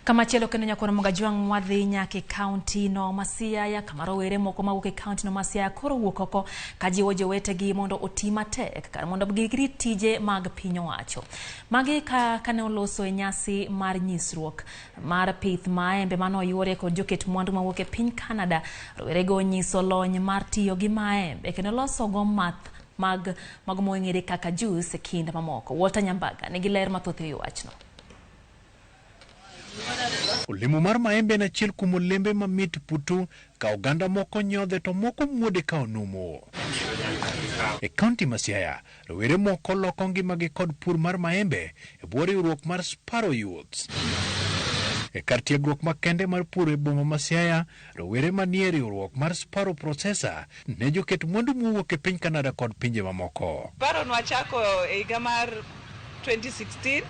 Kamachielo kendo nyakoro Mgajwang' wadhi nyaka e kaunti no ma Siaya kama rowere moko mawuok e kaunti no ma Siaya koro wuok oko kajiwo jowetegi mondo oti matek kar mondo girit tije mag piny owacho. Magi kane oloso e nyasi mar nyisruok mar pith maembe mane oyuore kod joket mwandu mawuok e piny Canada. Rowerego onyiso lony mar tiyo gi maembe kendo loso go math mag mong'ere kaka juice e kind mamoko. Walter Nyambaga nigi ler mathoth e wachno. Olemo mar maembe en achiel kuom olembe mamit putu ka oganda moko nyodhe to moko muode ka onumu. E kaunti ma Siaya, rowere moko loko ngimagi kod pur mar maembe e bwo riwruok mar Sparrow Youths. E kar tiegruok makende mar pur e boma ma Siaya, rowere manie riwruok mar Sparrow Processor ne joket mwandu mowuok e piny Canada kod pinje mamoko. Sparrow nwachako e higa mar 2016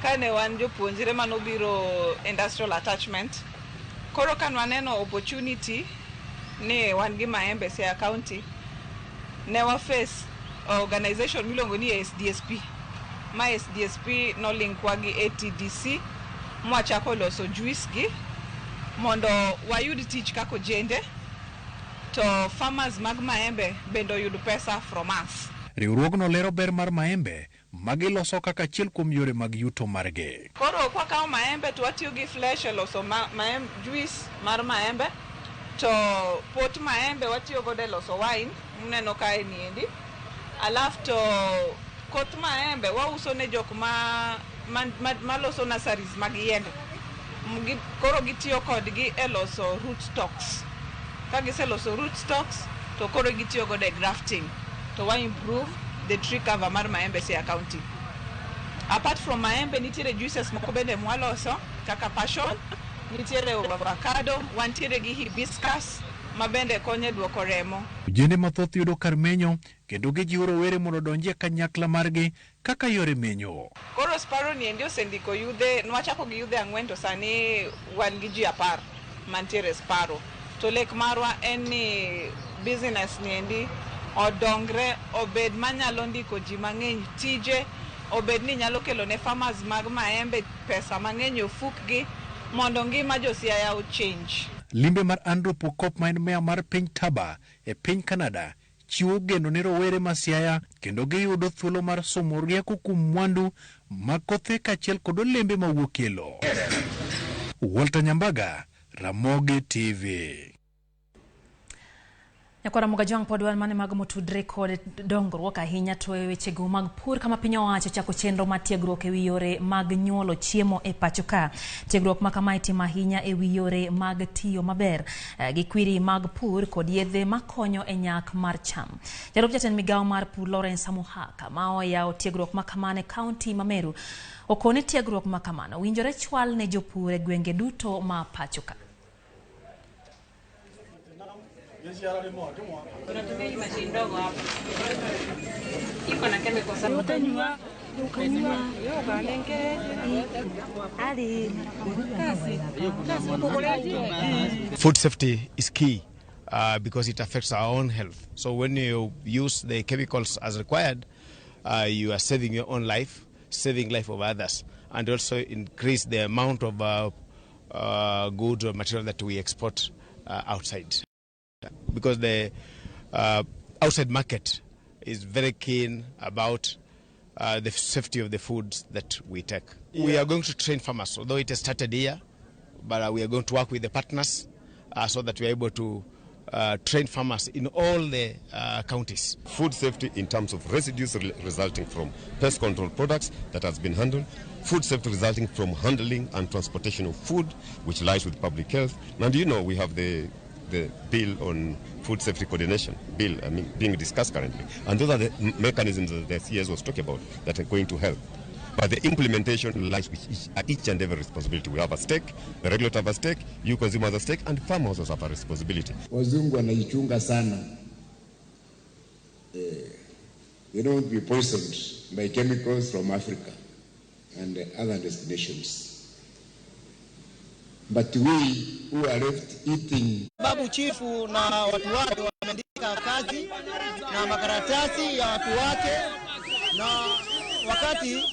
kane wan jopuonjre manobiro industrial attachment. Koro ka nwaneno opportunity ni wan gi maembe Siaya County, ne wa face organization miluongo ni SDSP. Ma SDSP nolinkwa gi ATDC mwachako loso juice gi mondo wayud tich kaka ojende to farmers mag maembe bende oyud pesa from us. Riwruogno lero ber mar maembe magiloso kaka achiel kuom yore mag yuto margi. Koro kwakawo maembe to watiyo gi flesh e loso juice mar maembe, to pot maembe watiyo godo e loso wine muneno kae niendi. Alafu to koth maembe wauso ne jok ma loso nurseries mag yiende. Koro gitiyo kodgi e loso root stocks. Ka giseloso root stocks to koro gitiyo godo e grafting to wa improve the tree cover mar maembe Siaya County. Apart from maembe, nitiere juices moko bende mwaloso kaka passion, nitiere avocado, wantiere gi hibiscus ma bende konyo e duoko remo. Ojende mathoth yudo kar menyo kendo gijiwo rowere mondo odonji e kanyakla margi kaka yore menyo. Koro Sparrow ni endi osendiko yudhe, nwachako gi yudhe 4 to sani wan gi ji 10 mantiere Sparrow. To lek marwa en ni business ni endi odongre obed manyalo ndiko ji mang'eny tije, obed ni nyalo kelo ne farmers mag maembe pesa mang'eny e ofukgi mondo ngima jo Siaya o-change. Limbe mar Andrew Pokop ma en meya mar piny Taba e piny Canada chiwo geno ne rowere ma Siaya kendo giyudo thuolo mar somo rieko kuom mwandu mag kothe kaachiel kod olembe mawuok e lowo. Walter Nyambaga, Ramogi TV. Nyakwara Mogajwang' pod wan mane mago motudre kod dongruok ahinya to e wechego mag pur kama piny owacho chako chenro mar tiegruok ewi yore mag nyuolo chiemo e pacho ka. Tiegruok ma kama itimo ahinya ewi yore mag tiyo maber gi kwiri mag pur kod yedhe makonyo e nyak mar cham. Jalup jatend migawo mar pur Lawrence Amuhaka ma oyawo tiegruok ma kamano e kaunti ma Meru okone tiegruok ma kamano winjore chwal ne jopur e gwenge duto ma pacho ka. Tunatumia hii mashine ndogo hapa. Iko na chemicals. Utanywa, ukanywa. Ali. Kasi. Kasi Food safety is key because it affects our own health. So when you use the chemicals as required, you are saving your own life, saving life of others, and also increase the amount of goods or material that we export outside. Because the outside market is very keen about the safety of the foods that we take. We are going to train farmers, although it has started here, but we are going to work with the partners so that we are able to train farmers in all the counties. Food safety in terms of residues resulting from pest control products that has been handled, food safety resulting from handling and transportation of food, which lies with public health. And you know, we have the bill on food safety coordination bill, I mean, being discussed currently. And those are the mechanisms that the CS was talking about that are going to help. But the implementation lies with each and every responsibility. We have a stake, the regulator have a stake, you consumers have a stake, and farmers also have a responsibility. Wazungu wanajichunga sana. They don't be poisoned by chemicals from Africa and other destinations. But we who are left eating Babu chifu na watu wake wameandika kazi na makaratasi ya watu wake, na wakati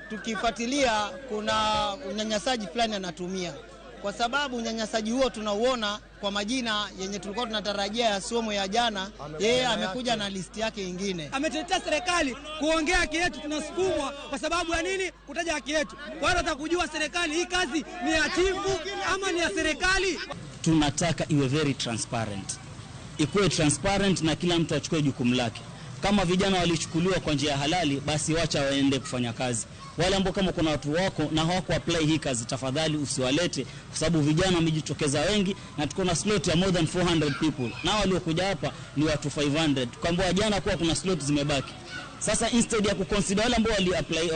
tukifuatilia kuna unyanyasaji fulani anatumia, kwa sababu unyanyasaji huo tunauona kwa majina yenye tulikuwa tunatarajia ya somo ya jana, yeye amekuja na listi yake ingine. Ametetea serikali kuongea haki yetu, tunasukumwa kwa sababu ya nini? Kutaja haki yetu. Kwa hiyo nataka kujua serikali, hii kazi ni ya chifu ama ni ya serikali? Tunataka iwe very transparent, ikuwe transparent na kila mtu achukue jukumu lake. Kama vijana walichukuliwa kwa njia ya halali, basi wacha waende kufanya kazi. Wale ambao kama kuna watu wako na hawako apply hii kazi, tafadhali usiwalete, kwa sababu vijana wamejitokeza wengi na tuko na slot ya more than 400 people, na waliokuja hapa ni watu 500. Tukaambiwa jana kuwa kuna slot zimebaki. Sasa instead ya kuconsider wale ambao wali apply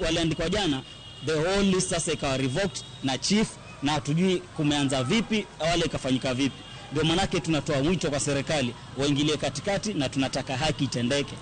waliandikwa jana, The whole list sasa ikawa revoked na chief, na hatujui kumeanza vipi wala ikafanyika vipi. Ndio manake tunatoa mwito kwa serikali waingilie katikati, na tunataka haki itendeke.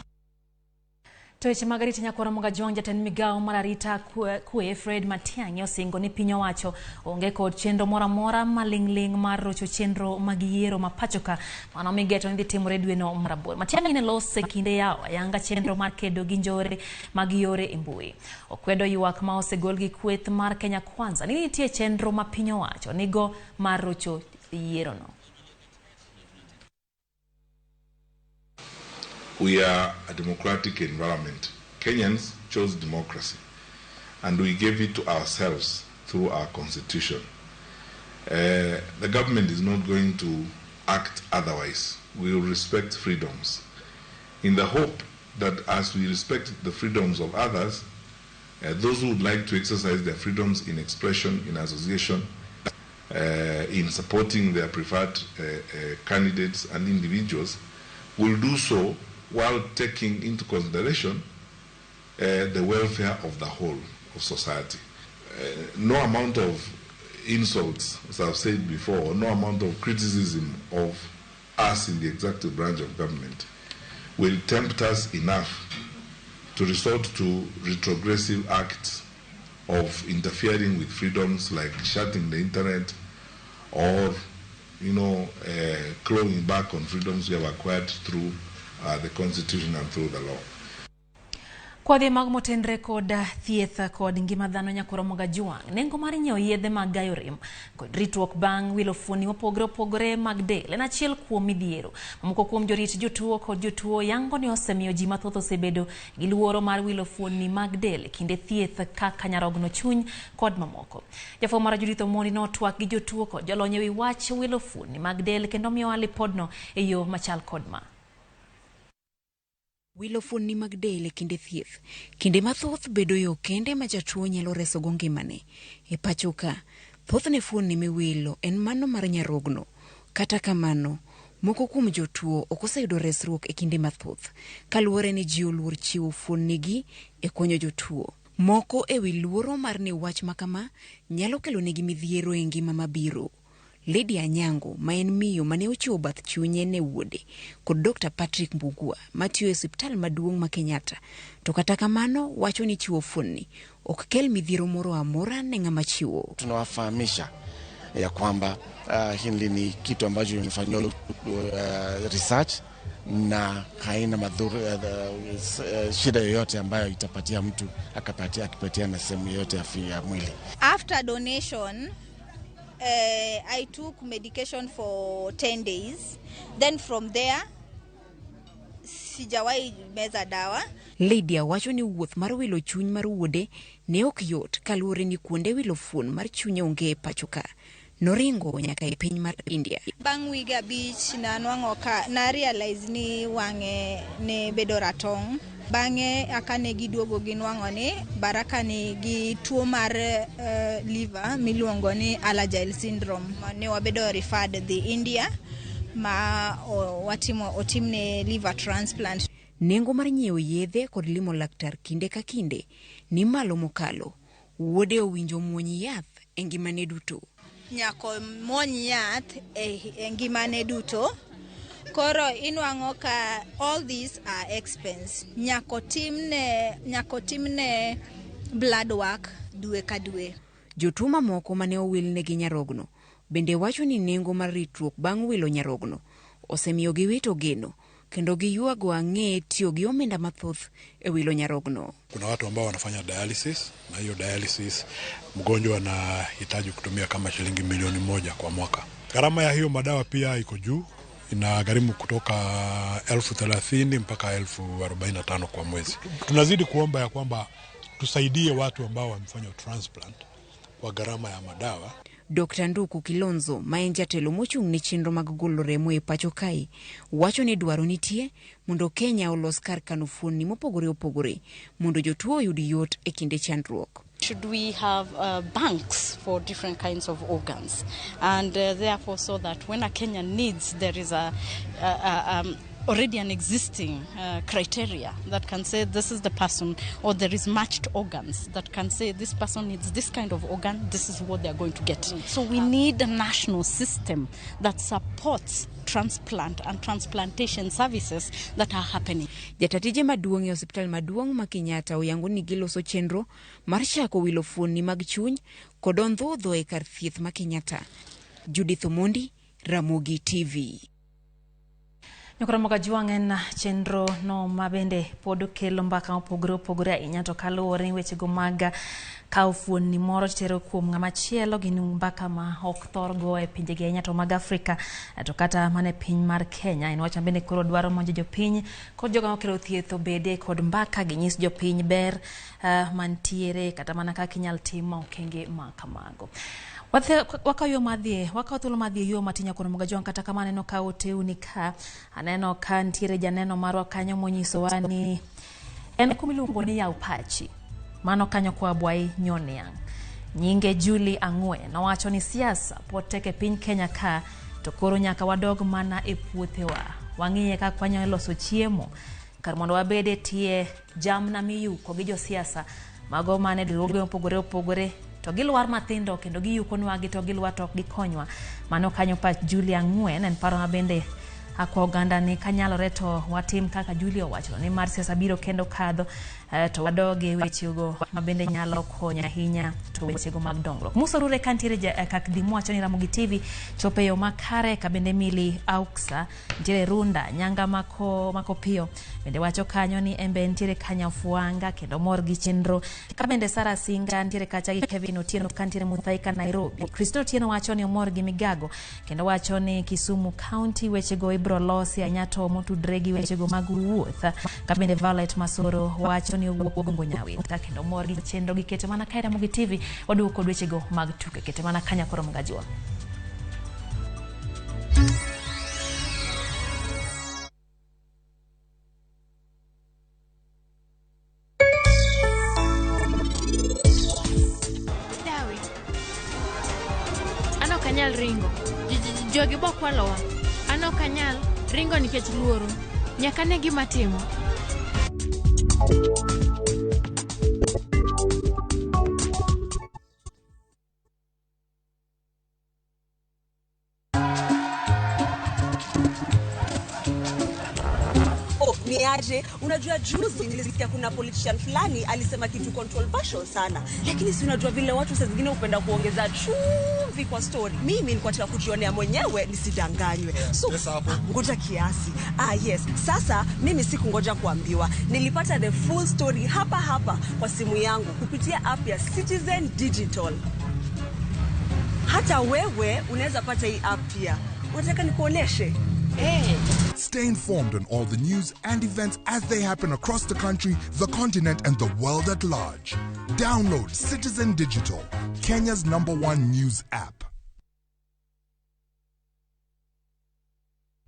To weche mag arita nyakwar Ramogi jatend migao mar arita kwe Fred Matiang'i osingo ni piny owacho onge kod chenro moro amora maling'ling' mar rocho chenro mag yiero ma pacho ka mano migeto ni dhi timore dweno mar aboro. Matiang'i ne lose kinde yawo ayanga chenro mar kedo gi njore mag yore e mbui. Okwedo ywak ma osegol gi kweth mar Kenya Kwanza ni nitie chenro ma piny owacho nigo mar rocho yierono. We are a democratic environment. Kenyans chose democracy, and we gave it to ourselves through our constitution. The government is not going to act otherwise. We will respect freedoms in the hope that as we respect the freedoms of others, those who would like to exercise their freedoms in expression, in association, in supporting their preferred candidates and individuals, will do so while taking into consideration the welfare of the whole of society. No amount of insults, as I've said before, no amount of criticism of us in the executive branch of government will tempt us enough to resort to retrogressive acts of interfering with freedoms like shutting the internet or, clawing back on freedoms we have acquired through the constitution and through the law. Kwadhi mag motenre kod thieth kod ngima dhano nyakwar Ramogi Ajwang', nengo mar nyiewo yedhe mag gayo rem kod ritruok bang' wilo fuoni mopogore opogore mag del en achiel kuom midhiero. Mamoko kuom jorit jotuo kod jotuo yango ni osemiyo ji mathoth osebedo gi luoro mar wilo fuoni mag del e kinde thieth kaka nyarogno chuny kod mamoko. Jafwambo mar Judith Omondi notwak gi jotuo kod jolony ewi wach wilo fuoni mag del kendo miyowa lipodno e yo machal kod ma. Wilo fuonni mag del e kinde thieth kinde mathoth bedo yo kende ma jatuo nyalo resogo ngimane. E pacho ka, thothne fuonni miwilo en mano mar nyarogno. Kata kamano, moko kuom jotuo ok oseyudo resruok e kinde mathoth kaluwore ni ji oluor chiwo fuonnigi e konyo jotuo. Moko ewi luoro mar ni wach makama nyalo kelonegi midhiero e ngima mabiro. Lydia Anyango, ma en miyo mane ochiwo bath chunye ne wuode, kod Dr. Patrick Mbugua matiyo e osiptal maduong' ma Kenyatta, to kata kamano wacho ni chiwo fuonni ok kel midhiero moro amora ne ng'ama chiwo. Tunawafahamisha ya kwamba hili ni kitu ambacho imefanywa research na haina madhuru, shida yoyote ambayo itapatia mtu akipatia na sehemu yoyote ya mwili. After donation, I took medication for 10 days. Then from there, sijawahi meza dawa. Lydia wacho ni wuoth mar wilo chuny mar wuode ne ok yot kaluwore ni kuonde wilo fuon mar chunye onge e pacho ka. Noringo nyaka e piny mar India. Bang' wige 5 nanwang'o ka na realize ni wang'e ne bedo ratong'. Bang'e aka ne giduogo ginwang'o ni Baraka nigi tuo mar liver miluongo ni Alagille syndrome. Ne wabedo referred dhi India ma otimne liver transplant. Nengo mar nyiewo yedhe kod limo laktar kinde ka kinde ni malo mokalo. Wuode owinjo muony yath e ngimane duto. Nyako muony yath e ngimane duto. Koro inwang'o ka all these are expense. Nyako timne blood work dwe ka dwe. Jotuo mamoko mane owilnegi nyarogno bende wacho ni nengo mar ritruok bang' wilo nyarogno osemiyo giwito geno kendo giyuago ang'e tiyo gi omenda mathoth e wilo nyarogno. Kuna watu ambao wanafanya dialysis, na hiyo dialysis mgonjwa anahitaji kutumia kama shilingi milioni 1 kwa mwaka. Gharama ya hiyo madawa pia iko juu, inagharimu kutoka 30,000 mpaka 45,000 kwa mwezi. Tunazidi kuomba ya kwamba tusaidie watu ambao wamefanya transplant kwa gharama ya madawa. Dr. Nduku Kilonzo, ma en jatelo mochung' ne chenro mag golo remo e pacho kae, wacho ni dwaro nitie mondo Kenya olos kar kano fuonni mopogore opogore mondo jotuo oyud yot e kinde chandruok. Should we have banks for different kinds of organs, and therefore so that when a Kenyan needs, there is a already an existing criteria that can say this is the person, or there is matched organs that can say this person needs this kind of organ, this is what they are going to get. So we need a national system that supports transplant and transplantation services that are happening. Jatatije maduong' e osiptal maduong' ma Kenyatta oyango ni giloso chenro mar chako wilo fuonni mag chuny kod ondhudho e kar thieth ma Kenyatta. Judith Omondi, Ramogi TV. Nyakoromoga Jwang' en chenro no mabende pod kelo mbaka mopogore opogore ahinya to kaluwore ni wechego mag kawo fuonni moro tero kuom ng'ama chielo gin mbaka ma ok thor go e pinjegi ahinya to mag Afrika to kata mana e piny mar Kenya en wach ma bende koro dwaro mondo jopiny kod jogo makelo thieth obede kod mbaka ginyis jopiny ber mantiere kata mana kaka inyal tim okenge ma kamago. Wakawo thuolo madhi e yo matin Nyakoromoga Jwang' kata kamano aneno ka otewni ka aneno ka nitiere janeno marwa kanyo monyisowa ni en kuma iluongo ni Yaw Pachi mano kanyo kwa Bwai Nyoniang' nyinge Julie Ang'wen nowacho ni siasa pod tek e piny Kenya ka to koro nyaka wadog mana e puothewa wang'iye kaka wanyalo loso chiemo kar mondo wabed e tie jamna miyuko gi josiasa mago mane riwruoge mopogore opogore to gilwar mathindo kendo giyukonwagi to gilwar to ok gikonywa. Mano kanyo pach Julie Ang'wen en paro mabende akwa oganda ni kanyalore to watim kaka Julie owacho ni mar siasa biro kendo kadho to wadoge wechego mabende nyalo konyo ahinya to wechego mag dongruok. Musa Rure kantiere kak dhi mwacho ni Ramogi TV chope yo makare kabende Mili Auksa nitiere Runda Nyanga mako piyo bende wacho kanyo ni embe nitiere Kanyafuanga kendo mor gi chenro kabende Sara Singa nitiere kacha gi Kevin Otieno kantiere Muthaika Nairobi. Kristo Otieno wacho ni omor gi migago kendo wacho ni Kisumu County wechego ibro losi ahinya to motudre gi wechego mag wuoth kabende Violet Masoro wacho ni owuok Gongo Nyawita kendo mor gi chenro gi kete mana kae Ramogi TV waduogo kod wechego mag tuke kete mana kanya koro Mgajwa. Dawe. An ok anyal ringo. Jogi bo kwalowa. An ok anyal ringo nikech luoro. Nyaka ne gima timo. Niaje, unajua juzi nilisikia kuna politician fulani alisema kitu controversial sana. Lakini si unajua vile watu saa zingine hupenda kuongeza chumvi kwa story. Mimi nilikuwa nataka kujionea mwenyewe nisidanganywe. So ngoja kiasi. Yes. Sasa mimi sikungoja kuambiwa. Nilipata the full story hapa hapa kwa simu yangu kupitia app ya Citizen Digital. Hata wewe unaweza pata hii app pia. Unataka nikuoneshe? Hey. Stay informed on all the news and events as they happen across the country, the continent, and the world at large. Download Citizen Digital, Kenya's #1 news app.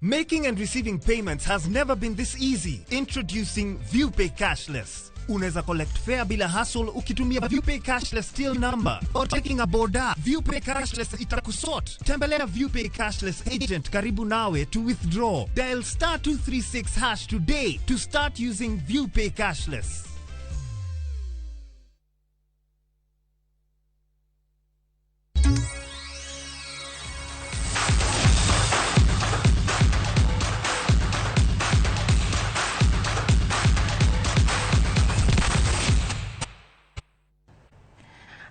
Making and receiving payments has never been this easy. Introducing ViewPay Cashless. Unaweza collect fare bila hassle ukitumia ViewPay Cashless till number or taking a boda. ViewPay Cashless itakusort. Tembelea ViewPay Cashless agent karibu nawe to withdraw. Dial *236# today to start using ViewPay Cashless.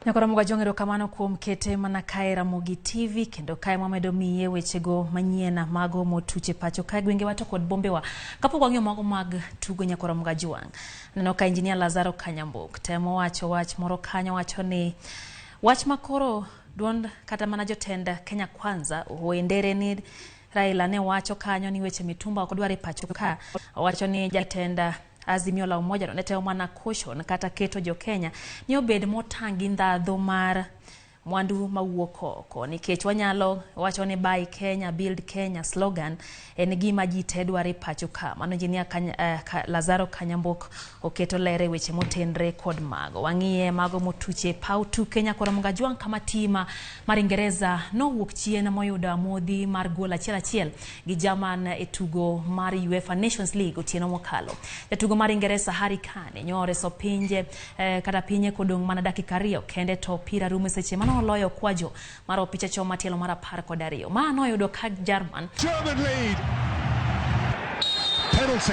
Nyakoromoga Jwang' erokamano kuom kete mana kae Ramogi TV kendo kae mwamedo miye wechego manyien mago motuche pacho kae gwengewa to kod bombewa. Kapok wang'iyo mago mag tugo Nyakoromoga Jwang', aneno ka Engineer Lazaro Kanyambok temo wacho wach moro kanyo, wacho ni wach makoro duond kata mana jotend Kenya Kwanza oendere ni Raila ne wacho kanyo ni weche mitumba ok dwar e pacho ka. Owacho ni jatend Azimio la Umoja no ne temo mana caution kata keto jo Kenya ni obed motang' gi ndhadhu mar mwandu mawuok oko nikech wanyalo wacho ni buy Kenya build Kenya slogan en gima ji te dwaro e pacho ka. Mano engineer Lazaro Kanyambok oketo ler e weche motenre kod mago. Wang'iye mago motuche paw tuke nyakoro Mgajwang' kama tima mar Ingereza nowuok chien moyudo amodhi mar gol 1-1 gi German e tugo mar UEFA Nations League otieno mokalo. Jatugo mar Ingereza Harry Kane nyoreso pinje kata pinye kodong' mana dakika 2 kende to opira rumo e seche mane oloyo kwajo mar opich achoma tielo mar 12. Ma noyudo ka German German lead.